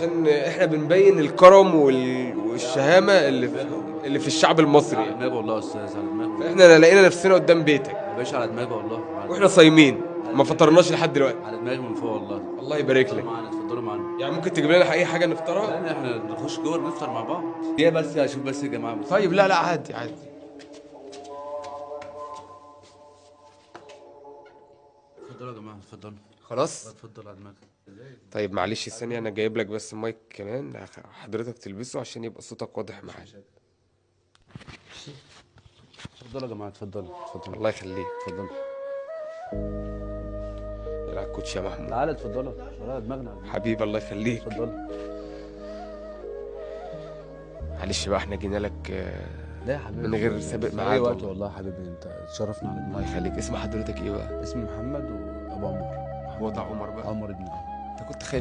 عشان احنا بنبين الكرم والشهامه اللي في الشعب المصري على يعني. دماغي والله يا استاذ، على دماغي. فاحنا لقينا نفسنا قدام بيتك يا باشا على دماغي والله، واحنا صايمين، ما فطرناش لحد دلوقتي. على دماغي من فوق والله. الله يبارك لك. معانا، اتفضلوا معانا. يعني ممكن تجيب لنا اي حاجة نفطرها؟ لا احنا نخش جوه نفطر مع بعض. يا بس اشوف بس يا جماعة بس. طيب لا لا عادي عادي. اتفضلوا يا جماعة، اتفضلوا. خلاص؟ اتفضل على دماغك. طيب معلش ثانية، انا جايب لك بس المايك كمان حضرتك تلبسه عشان يبقى صوتك واضح معانا. اتفضلوا يا جماعة، اتفضلوا اتفضلوا. الله يخليك. اتفضلوا. العب كوتش يا محمود. تعالى اتفضلوا، على دماغنا. حبيبي الله يخليك. اتفضلوا. معلش بقى احنا جينا لك لا يا حبيبي من غير سابق في ميعاد اي وقت والله. والله يا حبيبي، انت تشرفنا على الله دماغك. يخليك. اسم حضرتك ايه بقى؟ اسمي محمد وابو عمر. هو ده عمر بقى؟ عمر ابن عمر. انت كنت خايف